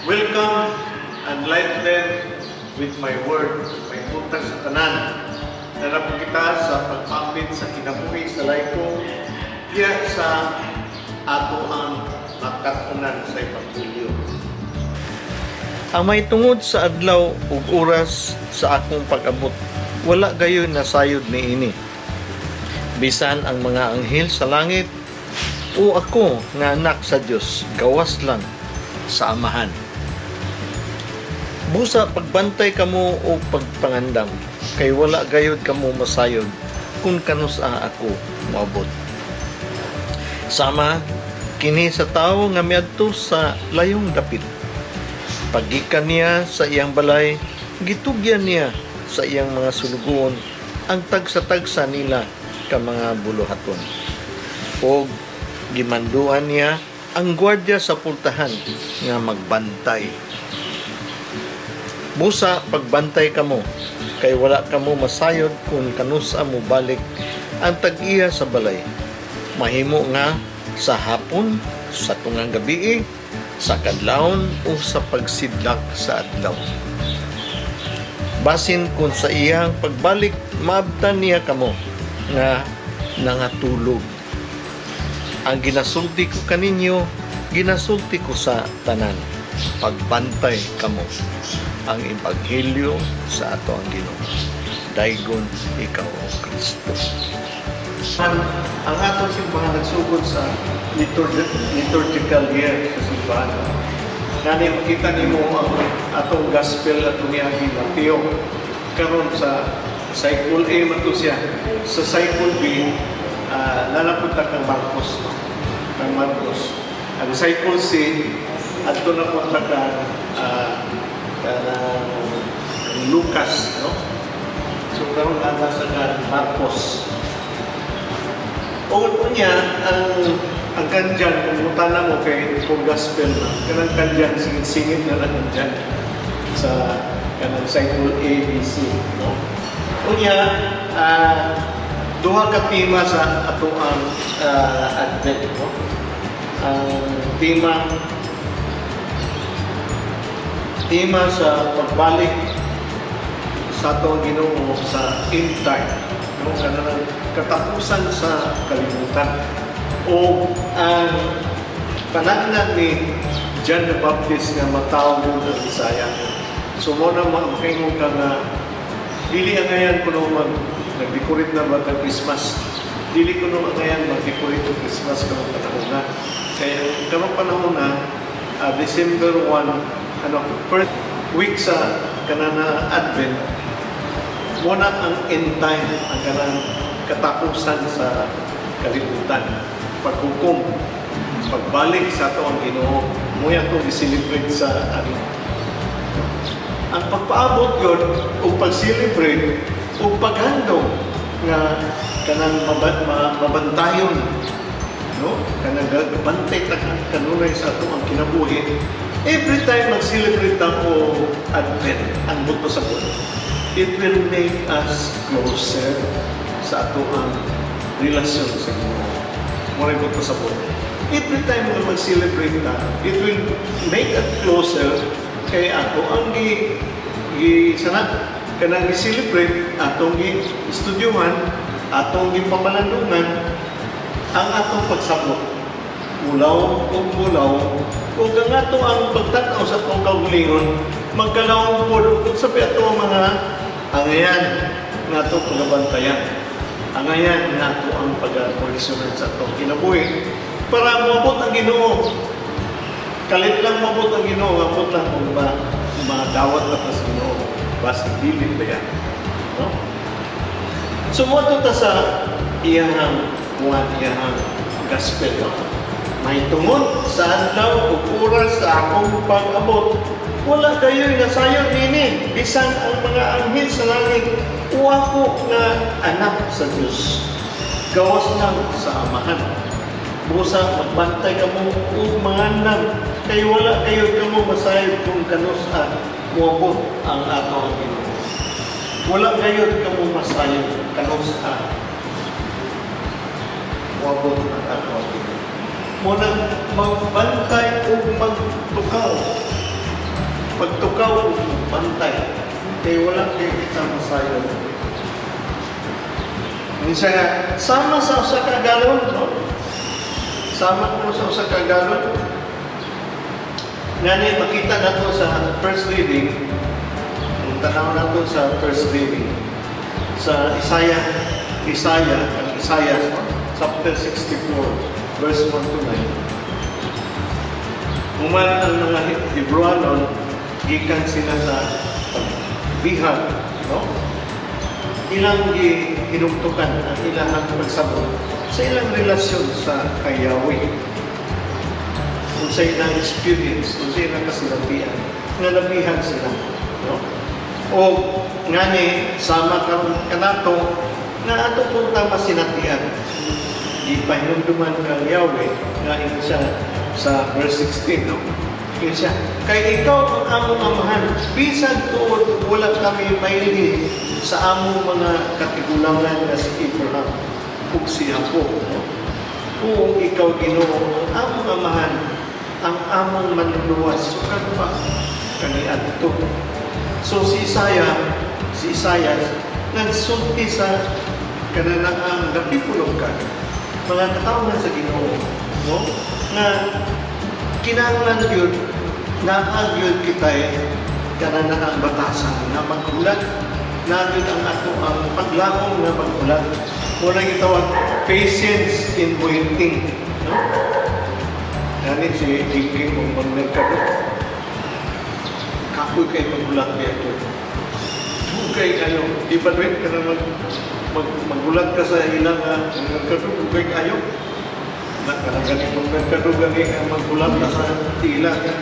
Welcome and light them with my word. May buntag sa tanan. Dara po kita sa pagpambit sa kinabuhi sa laiko diya sa ato ang makatunan sa Ebanghelyo. Ang may tungod sa adlaw ug oras sa akong pag-abot, wala gayon nasayod niini, bisan ang mga anghel sa langit o ako nga anak sa Dios, gawas lang sa Amahan. Busa pagbantay kamo o pagpangandam, kay wala gayod kamo masayod kung kanus-a ako moabot. Sama kini sa tawo nga miadto sa layong dapit. Paggikan niya sa iyang balay, gitugyan niya sa iyang mga sulugoon ang tagsa-tagsa nila ka mga buluhaton. O gimanduan niya ang gwardya sa pultahan nga magbantay. Busa pagbantay kamo, kay wala kamo masayod kung kanusa mo balik ang tag-iya sa balay. Mahimo nga sa hapon, sa tungang gabi, sa kadlawon o sa pagsidlak sa adlaw. Basin kung sa iyang pagbalik maabtan niya kamo nga nangatulog. Ang ginasulti ko kaninyo, ginasulti ko sa tanan. Pagbantay kamo. Ang Ebanghelyo sa ato ang Ginoo. Daygon ikaw, O Kristo. Ang atong simbahan nagsugod sa liturgical year sa simbahan. Nani makita nimo ang atong gospel atong niagi Mateo. Karon sa cycle A man to siya. Sa cycle B, lalapot ta kang Marcos. No? Kang Marcos. Ang cycle C, adto na po ta kang kanang Lucas, no? So karon na sa kang Marcos. O unya ang kandyan, kung mutana mo kay kung gospel na, kanang kandyan, singit-singit na lang kandyan sa kanang cycle A, B, C, no? Unya, duha ka tema sa ato ang Advent, no? Ang tema tema sa pagbalik sa ato ang Ginoo sa end time, no? Kanang katapusan sa kalibutan o ang panagnan ni John the Baptist nga matawo ng Bisaya. So mo na makaingon ka nga dili angayan kuno mag nag-decorate na ba kag Christmas. Dili kuno angayan mag-decorate og Christmas karong panahon na. Kaya karong panahon na, December 1, ano, first week sa kanana Advent, mo na ang end time, ang kanang katapusan sa kalibutan. Paghukom, pagbalik sa ato ang Ginoo, mo atong i-celebrate sa ano. Ang pagpaabot yun, o pag-celebrate, o paghandom nga kanang mabantayon, no? Kanang bantay ta kanunay sa ato ang kinabuhi. Every time mag-celebrate ako Advent, ang buto sa buto, it will make us closer sa ato ang relasyon sa Ginoo. Mura buto sa buto. Every time nga mag-celebrate ta, it will make us closer kay ato ang gi gi sana kanang gi-celebrate, atong gi estudyuhan, atong gi pamalandungan ang atong pagsabot. Mulaw ug mulaw ug ang ato ang pagtan-aw sa atong kaugalingon magkalawom pod ug sa ato ang mga angayan nga atong pagabantayan. Angayan nga ato ang pagkoleksyonan sa atong kinabuhi para moabot ang Ginoo. Kalit lang moabot ang Ginoo, abot lang kung ba madawat na pa sa Ginoo. Basta dili ba yan? No? So mo ta sa iyang kuan, iyang gospel, no? May tungod sa adlaw ug oras sa akong pag-abot, wala kayo'y nasayod nini, bisan ang mga anghel sa langit o ako nga anak sa Dios, gawas lang sa Amahan. Busa magbantay kamo ug mangandam, kay wala kayo kamo masayod kung kanus-a moabot ang ato ang Ginoo. Wala kayo kamo masayod kanus-a moabot ang ato ang Ginoo. Mo nang magbantay ug magtukaw. Pagtukaw ug bantay kay wala kay kita masayod. Minsan nga, sama sa usa ka galon, no? Sama ko sa usa ka galon. Ngani makita nato sa first reading, kung tanaw nato sa first reading, sa Isaiah, Isaiah, ang Isaiah, no? Chapter 64, verse 1 to 9. Human ang mga Hebrewanon, gikan sila sa pagbihag, no? Ilang gihinugtukan ang ilang pagsabot sa ilang relasyon sa kay Yahweh. Kung sa ilang experience, kung sa ilang kasinatian, nga nabihag sila. No? O ngani, sama karon kanato, nga ato punta masinatian. Ipahinumduman kang Yahweh, nga ingon siya sa verse 16, no? Ingon siya, "Kay ikaw ang among amahan, bisan tuod wala kami mailhin sa among mga katigulangan nga si Abraham ug si Jacob." No? "Kung ikaw, Ginoo, ang among amahan, ang among manluluwas, sukad pa kaniadto." So si Isaiah, nagsulti sa kanang the people of God, mga katawhan sa Ginoo, no? Nga kinahanglan gyud naa gyud kitay kanang batasan nga maghulat na gyud ang ato ang paglaom nga maghulat. Mao na gitawag patience in waiting, no? Gani si Jinking kung magmerkado. Kapoy kay maghulat kaya ito. Dugay kayo. Di ba rin ka na maghulat ka sa ilang merkado, dugay kayo. Na kanang gani magmerkado gani nga maghulat ka sa ila ka.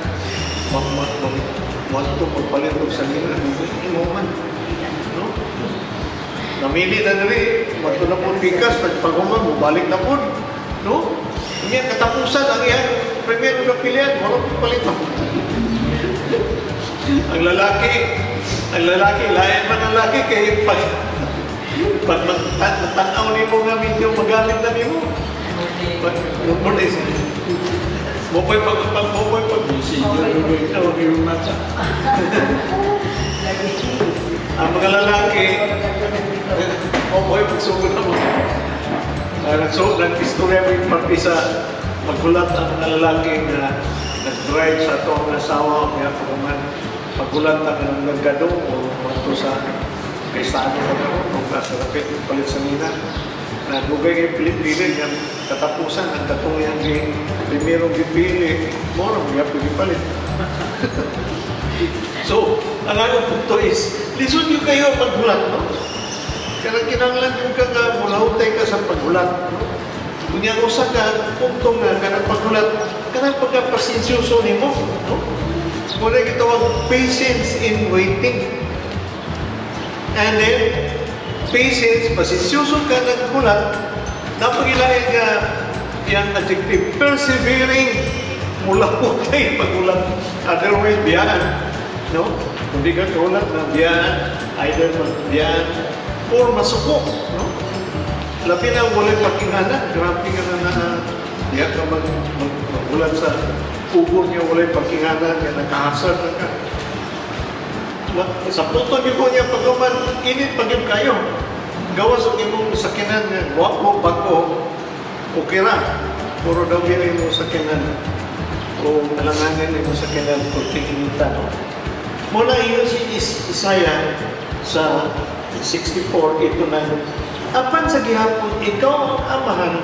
Mag mag mag Wanto magpalit og sanina, dugay imo man. No? Namili na diri, wadto na po pikas, nagpaghuman, mubalik na po. No? Unya katapusan ang iyang primero na pilihan, wala po palit. Ang lalaki, lain man ang lalaki kay pag matanaw nimo nga medyo magalit na nimo. Pag mo is mo pa'y pag pag mo pa'y pag Yung mata. Ang mga lalaki, mo pa'y pagsugod na mo. Nag-istorya mo yung parte sa maghulat ang mga lalaki nga nag-drive sa ato ang asawa kaya pag paghulat ang nagkado o mato sa kay sa ano pa karon o sa rapit palit sa nina na dugay kay pilit-pilit nga katapusan ang katong yang gi primero gipili mo ra mo gyapon gipalit. So ang akong punto is lisod gyud kayo paghulat, no? Kanang kinahanglan yung ka nga mulahutay ka sa paghulat, no? Unya usa ka punto nga kanang paghulat, kanang pagkapasensyoso nimo, no? Mao na gitawag patience in waiting. And then, patience, pasensyoso ka naghulat, napagilain nga yang adjective, persevering, mulahutay paghulat. Otherwise, biyaan. No? Kung di ka kahulat na biyaan, either biyaan or masuko. No? Labi na walay pakingana, grabe ka na na diya ka maghulat sa ugong niya walay pakingana, nga nakahasar na ka. Sa puto niyo ko niya pagkaman, init pag yun kayo. Gawas ang imong sakyanan nga gwapo, bago, okay ra. Puro daw yun imong sakyanan o alanganin imong sakyanan kung tinginitan. No? Mula yun si Isaiah sa 64, 8 to 9. "Apan sa gihapon, ikaw ang amahan,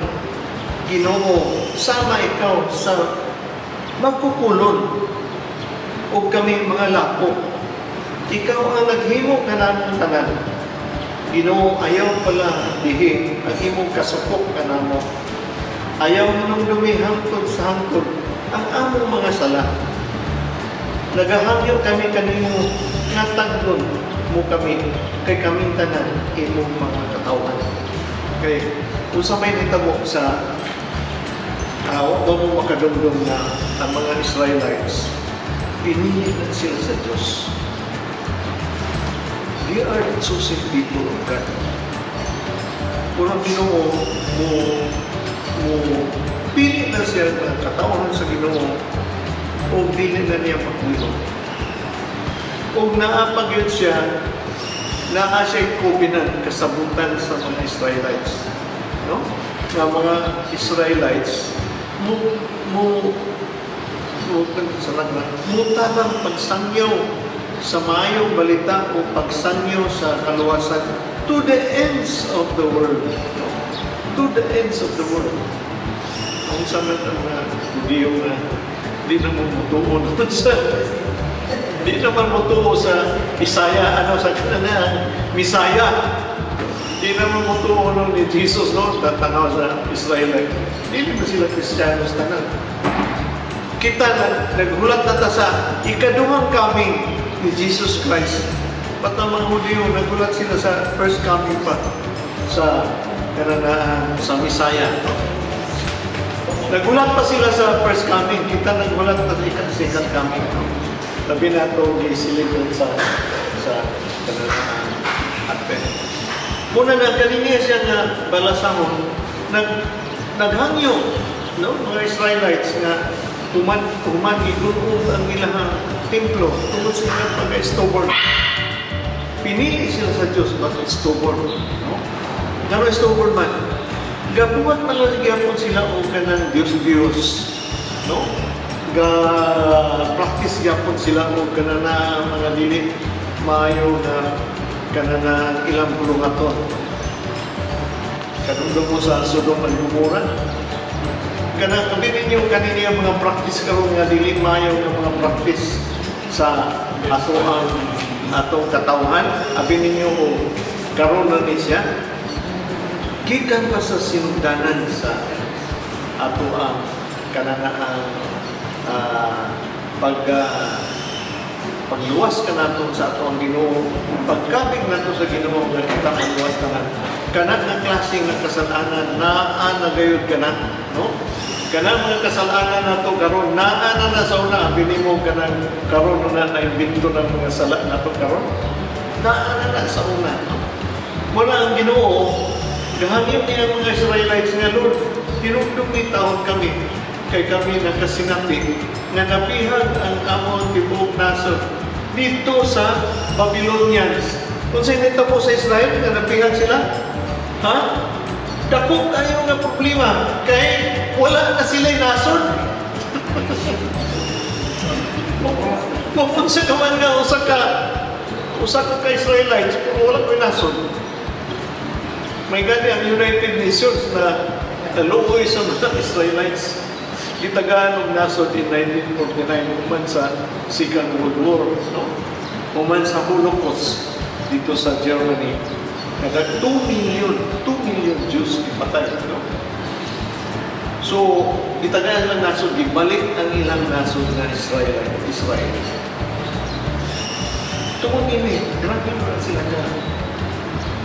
Ginoo, sama ikaw sa magkukulon o kami mga lapo. Ikaw ang naghimo kanamong tanan. Ginoo, ayaw pala dihi ang imong kasupok kanamo. Ayaw nung hangtod sa hangtod ang among mga sala. Nagahangyo kami kanimo nga tagnon mo kami kay kaming tanan imong mga katawhan." Kay unsa may nitabo sa wa mo makadumdum na ang mga Israelites, pinili na sila sa Diyos. They are the chosen people of God. Kung ang Ginoo mo pili na siya na katawhan sa Ginoo o dili na niya pagpuyo. Ug naa pa gyud siya, naa siya covenant, kasabutan sa mga Israelites. No? Nga mga Israelites mo mo mo sa mutabang pagsangyaw sa maayong balita o pagsangyaw sa kaluwasan to the ends of the world. No? To the ends of the world. Ang sa mga Hudiyo nga di naman motuo sa Isaiah, ano sa kanang Misaya. Di naman motuo no ni Jesus, no, tatanaw sa Israelite. Di naman sila Kristiyanos tanan. Kita na naghulat na ta sa ikaduhang coming ni Jesus Christ. But ang mga Hudiyo, naghulat sila sa first coming pa sa kanang sa Misaya. No? Naghulat pa sila sa first coming. Kita naghulat pa sa second coming. No? Labi na ito gisilid sa kanang Advent. Muna na kanina siya nga balasahon, naghangyo, no, mga Israelites nga human human gigutom ang ilang templo tungod sa ilang pagka-stubborn. Pinili sila sa Diyos but stubborn, no? Ngano stubborn man? Gabuhat man lang gyapon sila og kanang Diyos-Diyos, no? Ga practice gyapon sila og kanang na mga dili maayo na kanang na ilang pulungaton. Kanundong mo sa Sodom and Gomorrah. Kanang kami ninyo kanini ang mga practice karon nga dili maayo nga mga practice sa ato ang atong katawhan, abi ninyo og karon na ni siya gikan pa sa sinugdanan sa ato ang kanang pagluwas kanato sa ato ang Ginoo, pagkabig nato sa Ginoo nga kita maluwas tanan. Kana nga klase nga kasalanan naa na gayud kana, no? Kanang mga kasalanan nato karon naa na na sa una. Abi nimo kanang karon na naimbento ng mga sala nato karon, naa na na sa una, no? Muna ang Ginoo gahangyo niya ang mga Israelites nga, "Lord, hinumdum ni taon kami kay kami nakasinati nga nabihag ang among tibuok nasod dito sa Babylonians." Kung sa po sa Israel nga nabihag sila, ha? Dako kayo nga problema kay wala na sila'y nasod. Kung unsa ka man nga usa ka Israelites pero wala ko'y nasod. May gani ang United Nations na naluoy sa mga Israelites. Gitagaan og nasod in 1949 human sa Second World War, no? Human sa Holocaust dito sa Germany. Nag 2 million, 2 million Jews gipatay, no? So, gitagaan lang nasod, gibalik ang ilang nasod nga Israel, Israel. Tungod ini, grabe na sila nga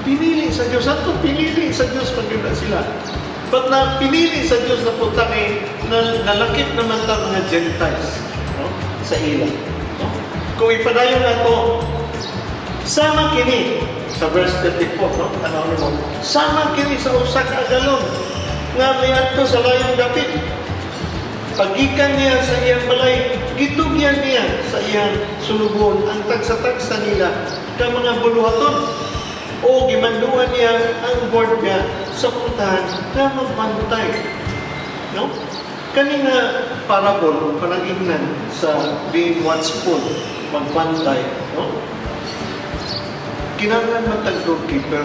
pinili sa Diyos. Ato pinili sa Diyos pag yun na sila. But na pinili sa Diyos na punta kay na, nalakip naman ta mga Gentiles, no? Sa ila. No? Kung ipadayon nato, sama kini sa verse 34, no? Tanaw nimo. Sama kini sa usa ka agalon nga miadto sa layong dapit. Paggikan niya sa iyang balay, gitugyan niya sa iyang sulugoon ang tagsa-tagsa nila ka mga buluhaton o gimanduan niya ang gwardiya sa pultahan nga magbantay. No? Kani nga parable, panag-ingnan sa being watchful, magbantay. No? Kinahanglan man tag doorkeeper.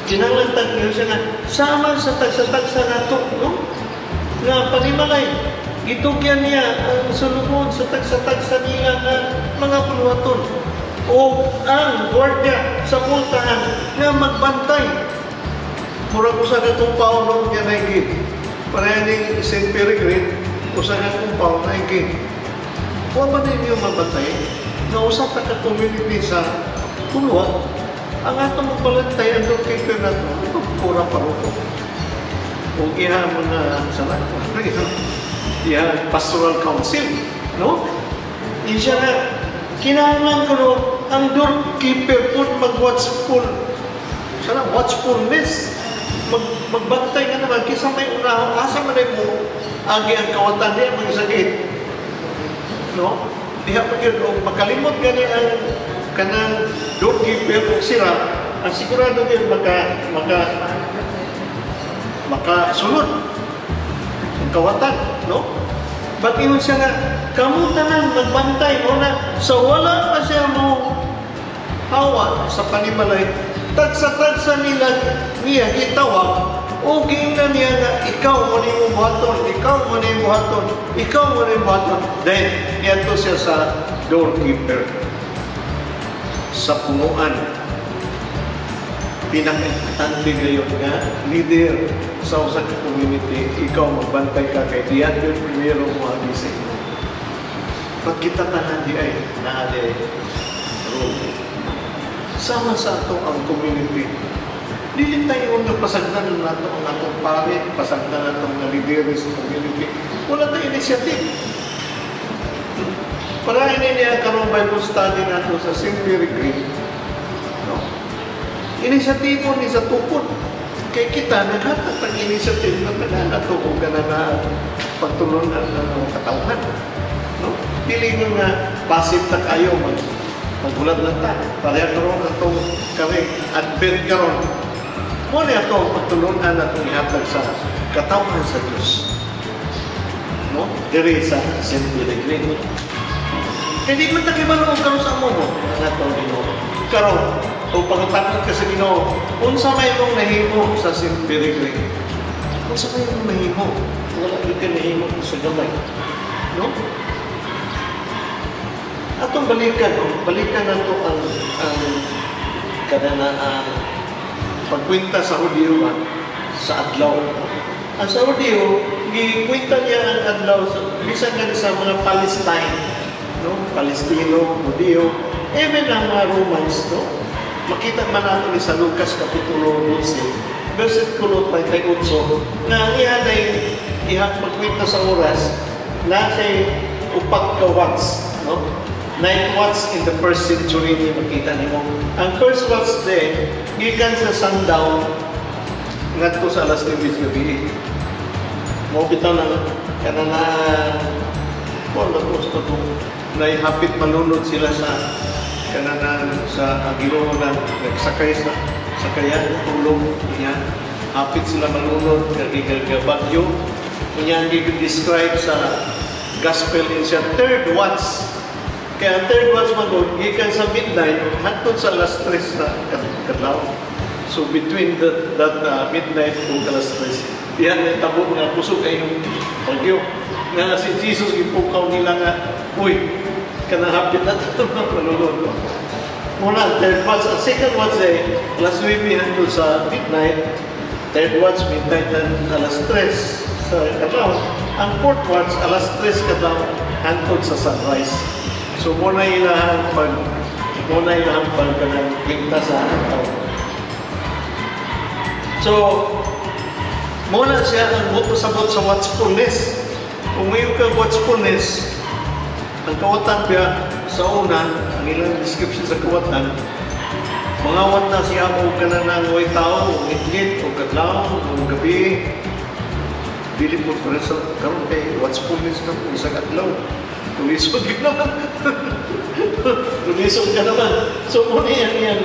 Kinahanglan tag siya nga sama sa tagsa-tagsa nato, no? Nga panimalay, gitugyan niya ang sulugoon sa tagsa-tagsa nila nga mga buluhaton o ang gwardiya sa pultahan nga magbantay. Murag usa ka compound no niya na gate. Pareha ni St. Peregrine, usa ka compound na gate. Wa ba ninyo mabantay nga usa ta ka community sa Kulwa, ang atong magbalantay, ang doorkeeper nato, ito pura paroko. O iya mga sana, iya pastoral council, no? Di siya nga, kinahanglan ko no, ang doorkeeper po mag-watchful. Sana watchfulness. Magbantay nga naman, kisa may unahon, asa man ay mo, agi ang kawatan niya, mga sa gate. No? Diha pa gyud og makalimot gani ang kanang doorkeeper og sira, ang sigurado gyud maka maka makasulod ang kawatan, no? But ingon siya nga, kamo tanan magbantay mo na sa wala pa siya mo hawa sa panimalay, tagsa-tagsa nila niya gitawag o giingnan niya nga ikaw mo ni mo buhaton, ikaw mo ni buhaton, ikaw mo ni buhaton. Then, niadto siya sa doorkeeper sa punguan. Pinaka-importante gayon nga leader sa usa ka community, ikaw magbantay ka kay diyan yung primero mo agi sa imo. Pag kita tanan di ay naa di ay role. Sama sa ato ang community. Dili tayo nga pasagdan nato ang atong pare, pasagdan nato ang leader sa community. Wala tayong initiative. Para ini niya karong Bible study nato sa St. Mary Green. No? Inisyatibo ni sa tukod. Kay kita, naghatag ang initiative na tagaan nato kung gana na pagtulunan ng mga katawhan. No? Dili mo nga passive ta kayo maghulat lang ta. Pareha karon atong kami advent karon. Mo ni ato ang pagtulunan atong ihatag sa katawhan sa Dios. No? Diri sa St. Mary Green. Kaya di man ta kibalo karon sa amo mo ang atong Ginoo. Karon, kung pangutanon ka sa Ginoo, unsa may imong nahimo sa St. Peregrine? Unsa may imong nahimo? Wala gyud ka nahimo sa gamay. No? Atong balikan, no? Balikan nato ang kanana ang pagkwenta sa Hudiyo ba, sa adlaw. Ang sa Hudiyo, gikwenta niya ang adlaw sa bisan gani sa mga Palestine, no? Palestino, Hudiyo, even ang mga Romans, no? Makita man nato ni sa Lucas Kapitulo 12, versikulo 38, nga ang iya na ihang pagkwenta sa oras na kay upat ka watch, no? Night watch in the first century ni makita nimo. Ang first watch din, gikan sa sundown ngadto sa alas 9 sa gabi. Mo bitaw nang kanana wala ko sa to hapit malunod sila sa kanana sa Ginoo na nagsakay sa sakayan tulong niya, hapit sila malunod kay bagyo niya. Ang describe sa gospel in siya third watch, kaya ang third watch man gud gikan sa midnight hangtod sa alas 3 sa kadlaw. So between that midnight to alas 3 diyan na tabo nga kusog kayong bagyo nga si Jesus gipukaw nila nga, uy, kanang hapit na ito malunod. Muna, third watch. Ang second watch ay alas 9 hangtod sa midnight. Third watch, midnight and alas 3 sa kadlaw. Ang fourth watch, alas 3 kadlaw hangtod sa sunrise. So muna ilahang pag kanang kwenta sa adlaw. So muna siya ang buto sabot sa watchfulness. Kung may ka watchfulness, ang kawatan biya sa una, ang ilang description sa kawatan, mangawat na siya o kanang way tao, o ngitngit, o kadlaw, o gabi. Dili mo pa sa karon kay watchfulness ka kung isang adlaw. Tulisod ka naman. Tulisod ka naman. So, muna yan yan.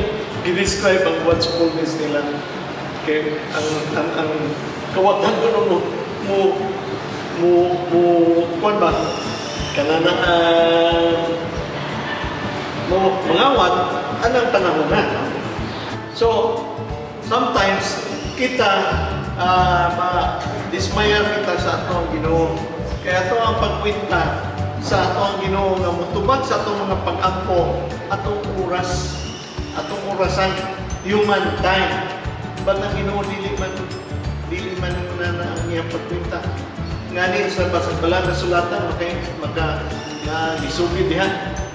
Gi-describe ang watchfulness nila. Kay ang kawatan ko no, mo kuan ba? Kanana mo mangawat anang panahon na. So, sometimes kita ma-dismayar kita sa atong Ginoo. Kaya ato ang pagkwenta sa ato ang Ginoo nga motubag sa atong mga pag-ampo, atong oras, atong orasan, human time. But ang Ginoo dili man na ang iyang pagkwenta. Ngani sa basag bala na sulatan maka maka na gisugid diha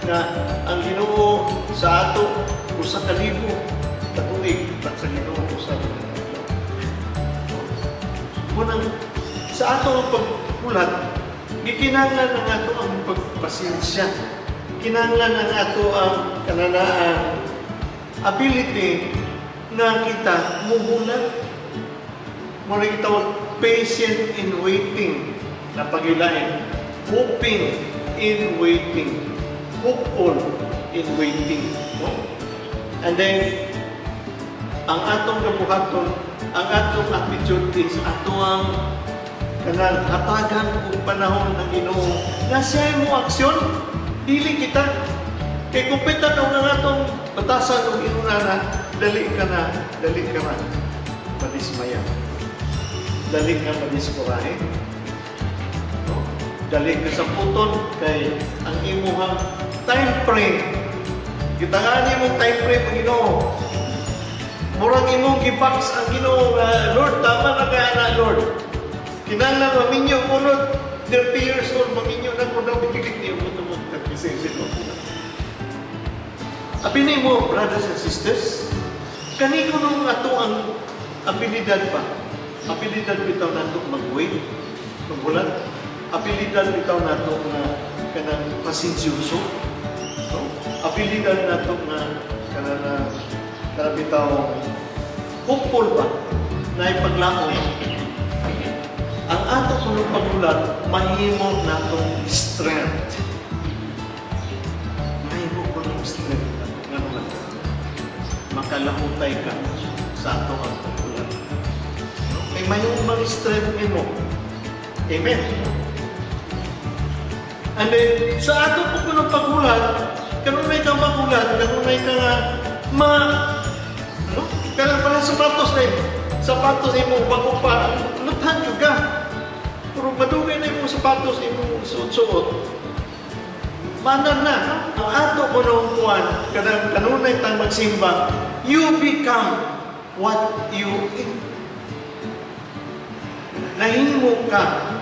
nga ang Ginoo sa ato 1,000 ka tuig, but sa Ginoo usa ka adlaw. Munang sa ato ang paghulat, gikinahanglan ang ato ang pagpasensya. Kinahanglan ang ato ang kananaan ability nga kita muhulat. Mo na gitawag patient in waiting na pagilain. Hoping in waiting. Hopeful in waiting, no? And then ang atong gabuhaton, ang atong attitude is atoang kanang hatagan og panahon ng Ginoo nga siya mo aksyon, dili kita. Kay kung pitan ang atong batasan og inunana, dali ka na madismaya, dali ka madiskurahe, no? Dali ka sa puton kay ang imuhang time frame, gitangan imong time frame ang Ginoo. Murag imong gibox ang Ginoo nga, "Lord, tama na kaya na, Lord. Kinahanglan maminyo ko, Lord. 30 years old, maminyo na ko daw." Bigilig niyo mo tumog 37 mo. Abi mo, brothers and sisters, kani ko nung ato ang abilidad pa. Abilidad bitaw nato mag-wait, maghulat. Abilidad bitaw nato nga kanang pasensyoso. No? Abilidad nato nga kanang na kanang bitaw hopeful ba na ipaglaom. Ang ato kuno paghulat, mahimo natong strength. Mahimo kunong strength nato. Ngano man? Makalahutay ka sa ato ang paghulat. No? Kay mahimo mang strength nimo. Amen. And then, sa ato po kunong paghulat, kanunay ka maghulat, kanunay ka nga ma, ano? Kanang parang sapatos na yun. Sapatos nimo bago pa, luthan yun ka. Pero madugay na imong sapatos imong suot-suot. Manan na, ang ato ko nung kuwan, kanang kanunay tang magsimba, you become what you eat. Nahimo ka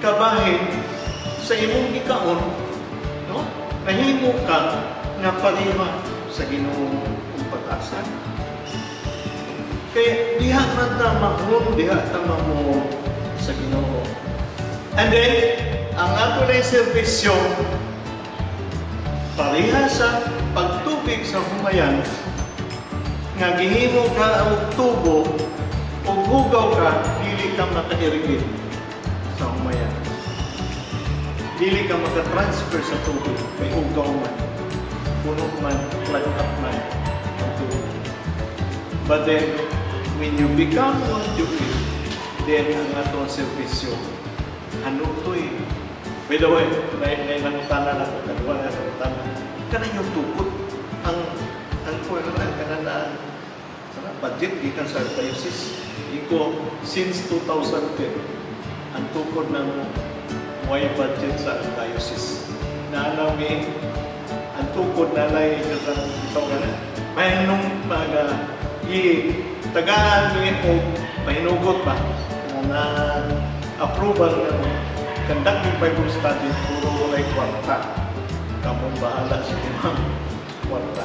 kabahin sa imong gikaon, no? Nahimo ka nga pareha sa Ginoo ug pag-asa. Kaya diha man ta mahun, diha ta mamuo sa Ginoo. And then, ang ato na serbisyo, pareha sa pagtubig sa humayan, nga gihimo ka og tubo, ug hugaw ka, dili ka maka-irrigate sa humayan. Dili ka maka-transfer sa tubig, kay hugaw man. Puno man, plug up man ang tubig. But then, when you become what you eat, then ang atong serbisyo, hanutoy. By the way, may nangutana na ako, kaduha na nangutana. Kanang yung tukod, ang kuwan na, kanang na, sana, budget gikan sa diocese. Iko, since 2010, ang tukod ng way budget sa diocese. Naanaw mi, ang tukod na lay kanang ito ka na. May nung mga i tagaan mi o mahinugot ba na approval ng conducting Bible study, puro walay kwarta. Kamong bahala sa imong kwarta.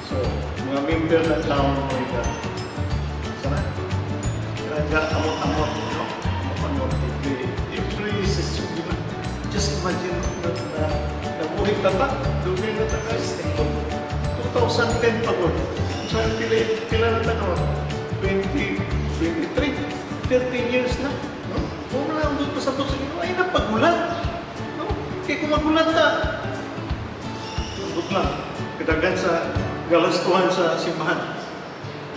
So, mga member ng town mo ika. Sana? Kaya amot-amot, no? Amot-amot every session. Di ba? Just imagine na nabuhi ta, dugay na ta guys. 2010 pa ko. So, pila na ta karon? 2023. 13 years na. No? Kung na ang pa sa to sa Ginoo, ay napaghulat. No? Kaya kung maghulat ta, ambot lang. Kadagan sa galastuhan sa simbahan.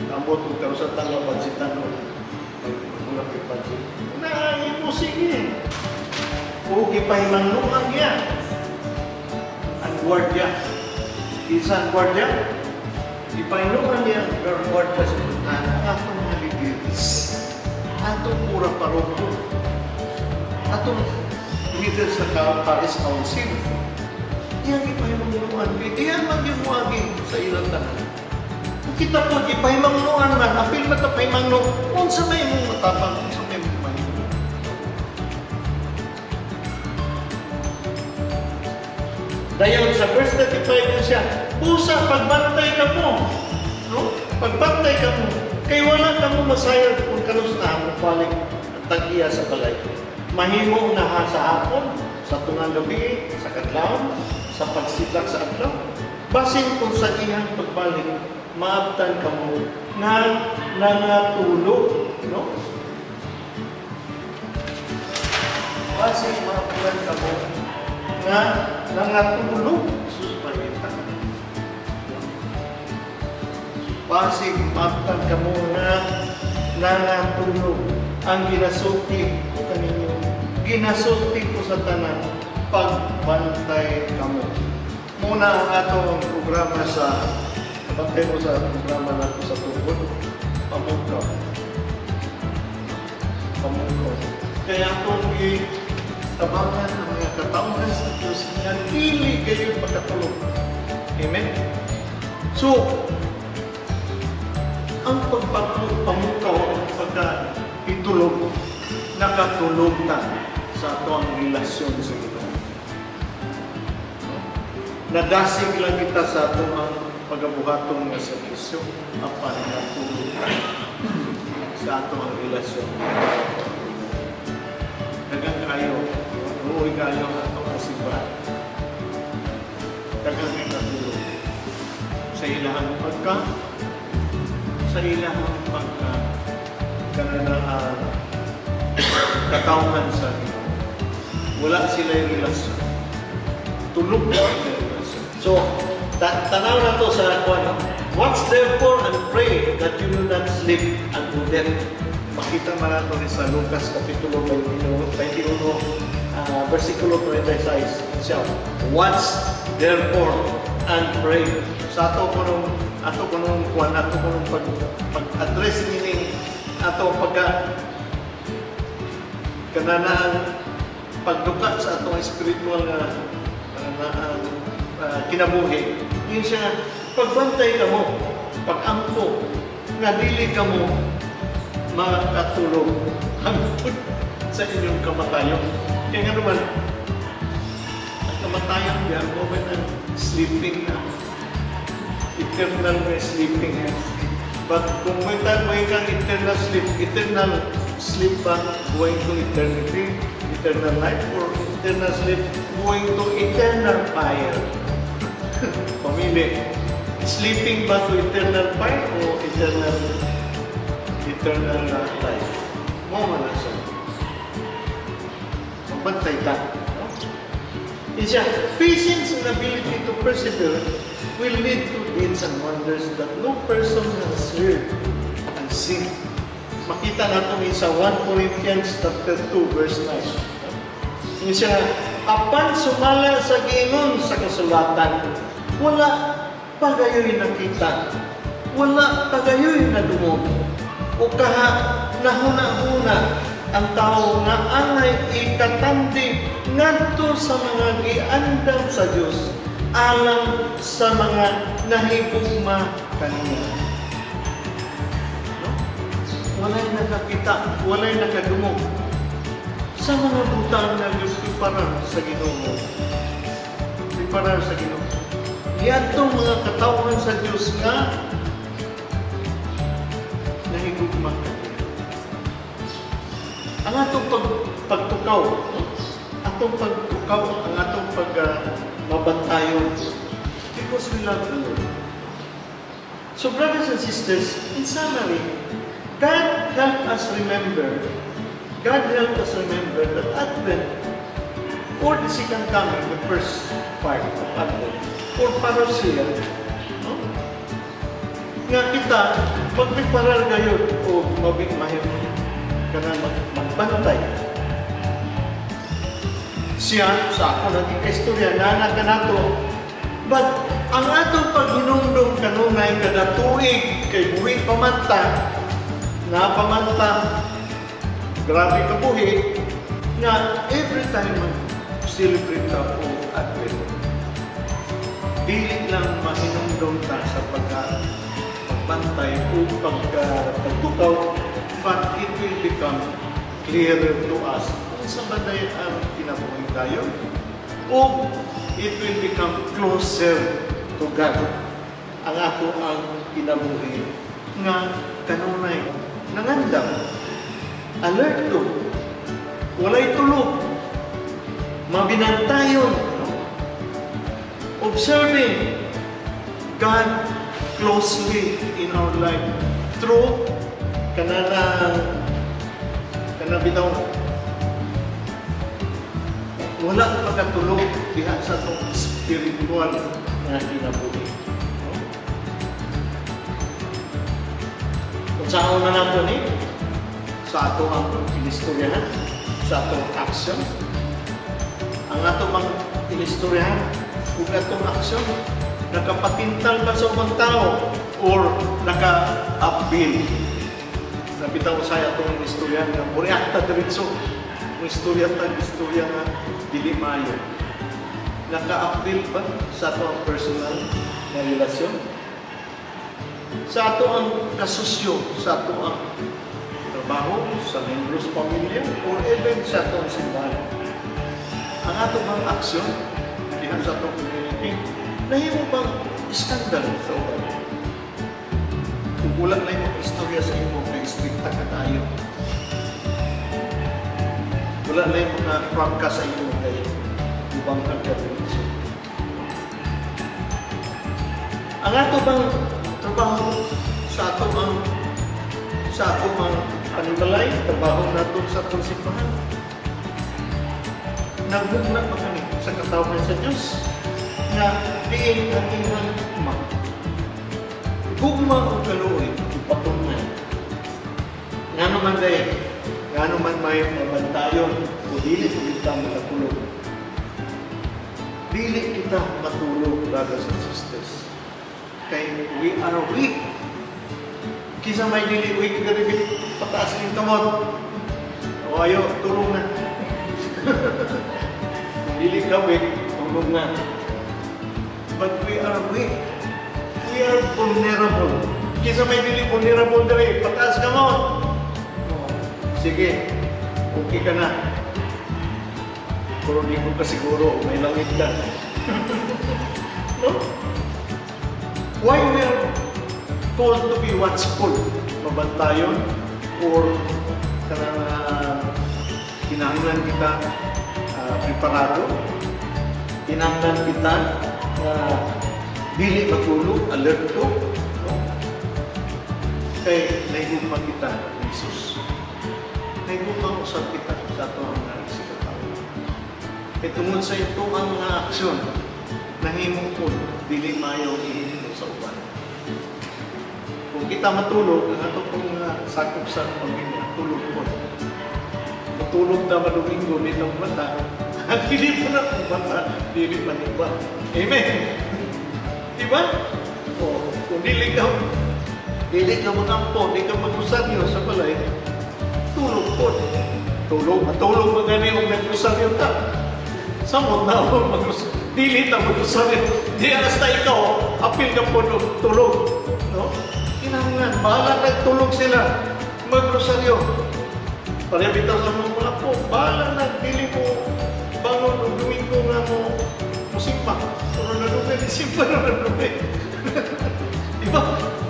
Ambot og karon sa tanga budgetan no. Maghulat kay budget. Na imo sige. O gipahimangnuan niya ang gwardiya. Isa ang gwardiya, ipahimangnuan niya ang gwardiya sa bintana. Ang atong mga leaders, atong pura paroko, atong leaders sa Parish Council. Iyang ipahimangnuan, diyan man yung muagi sa ilang tanan. Kung kita po, ipahimangnuan man, apil man ta pahimangno, unsa may imong matapang, unsa may imong mahimo. Dayon sa verse 35 na siya, "Busa pagbantay ka mo." No? Pagbantay ka mo. Kay wala ka mo masayod kung kanus na mo balik ang tag-iya sa balay. Mahimo na ha sa hapon, sa tungang gabi, sa kadlawon, sa pagsidlak sa adlaw. Basin kung sa iyang pagbalik, maabtan ka mo nga nangatulog. No? Basin maabtan ka mo nga nangatulog. Sus, pangita. Pasig matag kamo nga nangatulog. Ang ginasulti ko kaninyo, ginasulti ko sa tanan, pagbantay kamo. Muna ang atong programa sa bantay mo sa programa nato sa tungkol, pamukaw. Pamukaw. Kaya atong tabangan ang mga katawhan sa Diyos nga dili kayo makatulog. Amen? So, ang pagpamukaw, ang pagkatulog, nakatulog ta sa ato ang relasyon sa Ginoo. No? Nadasig lang kita sa ato ang pagabuhaton nga serbisyo, apan natulog ta sa ato ang relasyon. Daghang kayo, luoy kayo ang atong simbahan. Daghang kay katulog sa ilahang pagka kanana katawhan sa Ginoo. Wala sila yung relasyon. Tulog na ang relasyon. So, tanaw na to sa kuan. "Watch therefore and pray that you do not slip unto death." Makita man nato ni sa Lucas Kapitulo 21, 21 versikulo 36. Siya, "Watch therefore and pray." Sa ato kunong kuan, ato kunong pag-address nining ato pagka kananaan pagduka sa atong spiritual nga kananaan kinabuhi. Yun siya, pagbantay ka mo, pag-ampo, nga dili ka mo makatulog hangtod sa inyong kamatayon. Kaya nga naman, ang kamatayon, we are going and sleeping na. Eternal na sleeping. Eh. But kung may time may kang eternal sleep ba going to eternity, eternal life, or eternal sleep going to eternal fire? Pamili. Sleeping ba to eternal fire o eternal eternal life? Mo man na siya. Magbantay ta. No? Isa, patience and ability to persevere will lead to deeds and wonders that no person has heard and seen. Makita nato ni sa 1 Corinthians chapter 2 verse 9. Ini siya, apan sumala sa giingon sa kasulatan, wala pagayoy nakita, wala pagayoy nadungog, o kaha nahuna-huna ang tao nga angay ikatandi ngadto sa mga giandam sa Dios alang sa mga nahigugma kaniya. No? Walay nakakita, walay nakadungog sa mga butang nga gipreparar sa Ginoo. Preparar sa Ginoo. Niadtong mga katawhan sa Dios nga nahigugma kaniya. Ang atong pagtukaw, no? Atong pagtukaw, ang atong pag mabantayon, because we love the Lord. So brothers and sisters, in summary, God help us remember that Advent, or the second coming, the first part of Advent, or parousia, no? Nga kita, magpreparar gayon o mabig mahim kana magbantay. Siya, sa ako naging kaistorya, nana ka nato. But ang atong paghinumdum kanunay kada tuig, kay buhi pamanta, na pamanta, grabe ka buhi, nga every time mag-celebrate ka o Advent, dili lang mahinumdum ta sa pagbantay o pagtukaw, but it will become clearer to us kung sa ba ang kinabuhi tayo o it will become closer to God ang ato ang kinabuhi nga kanunay nangandam, alerto, walay tulog, mabinantayon, no? Observing God closely in our life through kanang bitaw Wala makatulog diha sa atong spiritual nga kinabuhi. No? Kung saan na nato ni, sa ato ang inistoryahan, sa atong action, ang ato mang inistoryahan, ug atong action, nakapatintal ba sa ubang tao or naka-appeal? Nabitaw sa atong istorya nga mureakta diretso. Ang istorya ta, istorya nga dili maayo. Naka-appeal ba sa ato ang personal na relasyon? Sa ato ang kasusyo, sa ato ang trabaho, sa membros pamilya, or even sa ato ang simbahan. Ang ato bang aksyon diha sa atong community, nahimo bang iskandalo sa uban? Kung wala na imong istorya sa imo, kay istrikta ka tayo. Wala na yung mga prangka sa imo kay ubang kang diretso. Ang ato bang trabaho sa ato ang panimalay, trabaho nato sa atong simbahan, nagmugna pa kami sa katawhan sa Diyos na diin ang iyang gugma. Gugma o kaluoy, ipatungan. Nga naman dahil, nga naman may mabantayon, o dili kita makatulog. Dili kita matulog, brothers and sisters. Kay we are weak. Kisa may dili weak, dili pataas ng kamot. O ayo, tulong na. Kung dili ka weak, tulong na. But we are weak. We are vulnerable. Kisa may dili vulnerable dili, pataas kamot. Sige, okay ka na. Pero di ko kasiguro, may langit ka. No? Why we are told to be watchful? Mabantayon or kanang kinahanglan kita preparado, kinahanglan kita dili matulog, alerto, no? Kay nahigugma kita ni Jesus. Nahigugma usab kita sa ato ang mga isigatawo. Kay tungod sa ito ang mga aksyon, nahimo po, dili mayo ihimo sa uban. Kung kita matulog, ang ato pong sakop sa pamilya, tulog po. Matulog na madomingo, nitong bata, at dili po na kung bata, dili pa niba. Amen! Diba? O, kung dili ka magampo, di ka magrosaryo sa balay, tulog po. Tulog, matulog mo gani kung nagrosaryo ta. Samot na ako magrosaryo. Dili ta magrosaryo. Di hasta ikaw, apil ka po tulog. No? Kinahanglan, bahala nagtulog sila, magrosaryo. Pareha bitaw sa mga po, bahala nagdili mo bangon o Domingo nga mo musimba. Pero nanumay, di simba na nanumay. Diba?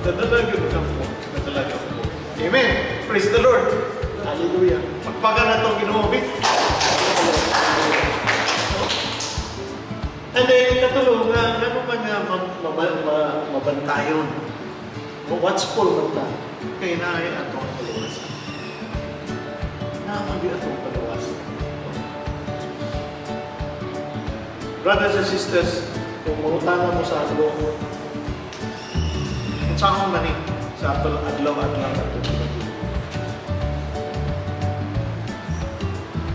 Nadala yun ka po. Nadala ka po. Amen. Praise the Lord. Hallelujah. Pagpaga na itong Ginoo. And then, ikatulo, nga, ano man nga mabantayon. Watchful man ta. Kaya na ay atong kalawasan. Naamang di atong kalawasan. Brothers and sisters, kung mangutana mo sa adlaw, kung saan man sa atong adlaw-adlaw ato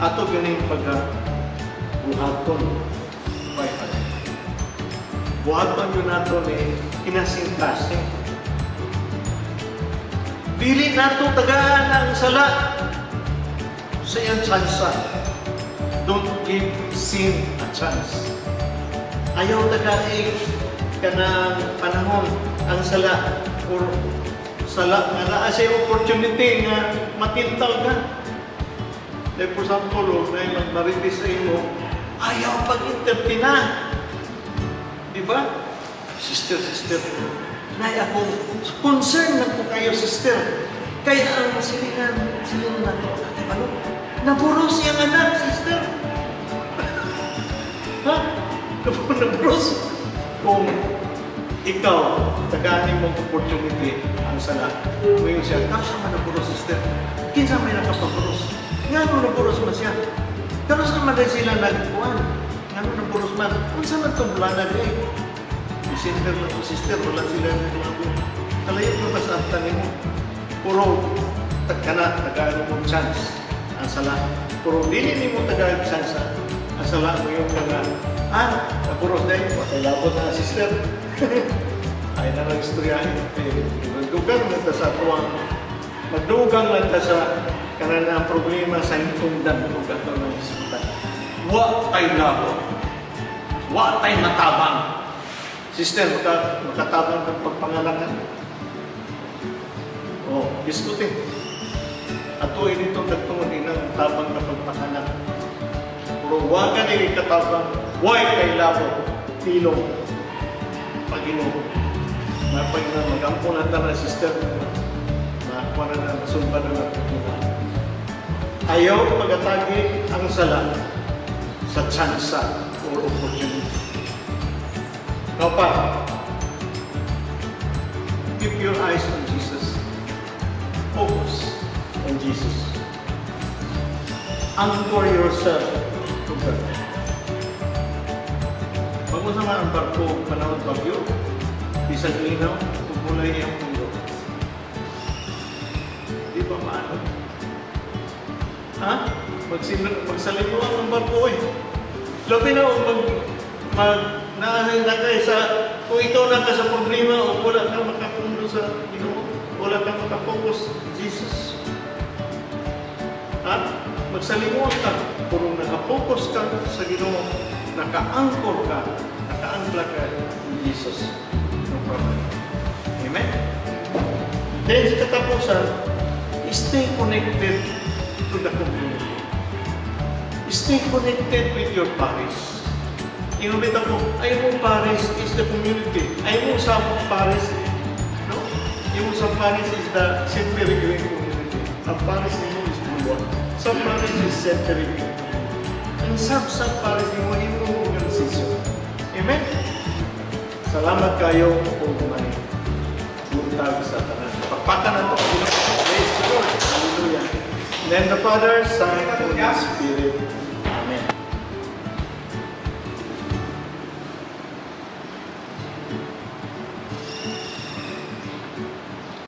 ato ganing pagka buhaton by heart. Buhaton yun nato ni kinasingkasing. Dili nato tagaan ang sala sa iyang tsansa. Don't give sin a chance. Ayaw tagaig ka ng panahon ang sala or sala nga naa siya opportunity nga matintal ka. Like for example, na magmarites sa imo, ayaw pag-entertain na. Di ba? Sister, sister, nay akong concern na po kayo, sister. Kaya ang silingan, silingan na to, ano? Naburos siyang anak, sister. Ha? Naburos? Kung ikaw, tagaan mong opportunity ang sala. Ngayon siya, kaso man naburos, sister. Kinsa may nakapaburos? Nga nung naburos man siya? Pero sa man sila nagkuan. Ngano naburos man? Unsa man itong blana di ay? December na to, sister, wala sila naglago. Kalayo ko ba sa abtan nimo? Puro kana tagaan mo chance ang sala. Pero dili nimo tagaan chance ang sala mo yung mga naburos dahil patay labot na sister. Ay na lang istoryahin. Eh, magdugang lang ta sa tuwang magdugang lang ta sa kanan ang problema sa hintungdan ug ato ng isputan. Wa tay labot. Wa tay matabang. Sister, makatabang kang pagpangalakan. Oh, diskute. Ato ini itong nagtungod inang tabang na pagpanganak. Pero wa ka dili katabang, way kay labot, tilong, Pag-ino. Mapag na magampo na ta na sister, makuha na na, masulba na na. Ayaw pagatagi ang sala sa tsansa or opportunity. Now pa, keep your eyes on Jesus. Focus on Jesus. Anchor yourself to God. Pag sa ang barko panahon bagyo, bisag linaw, pumulay ang pundo. Di ba maano? Ha? Magsalimuan ang barko eh. Labi na kung mag, mag na, na sa, kung ikaw na ka sa problema o wala kang makapundo sa Ginoo, wala kang makapokus, Jesus. Ha? Magsalimuot ka, kung nakapokus ka sa Ginoo, naka-anchor ka, naka-angkla ka in Jesus. No problem. Amen? Then sa katapusan, stay connected to the community. Stay connected with your parish. Ingon bitaw ko, ay mong parish is the community. Ay mong sa parish, no? Yung sa parish is the St. Peregrine community. Ang parish nimo is Bulwag. Sa parish is St. Peregrine. Ang sub-sub parish nimo, imong organization. Amen? Salamat kayo kung may buntag sa tanan. Pakpakan na ito. Praise the Lord. Hallelujah. Then the Father, Son, Holy Spirit. Amen.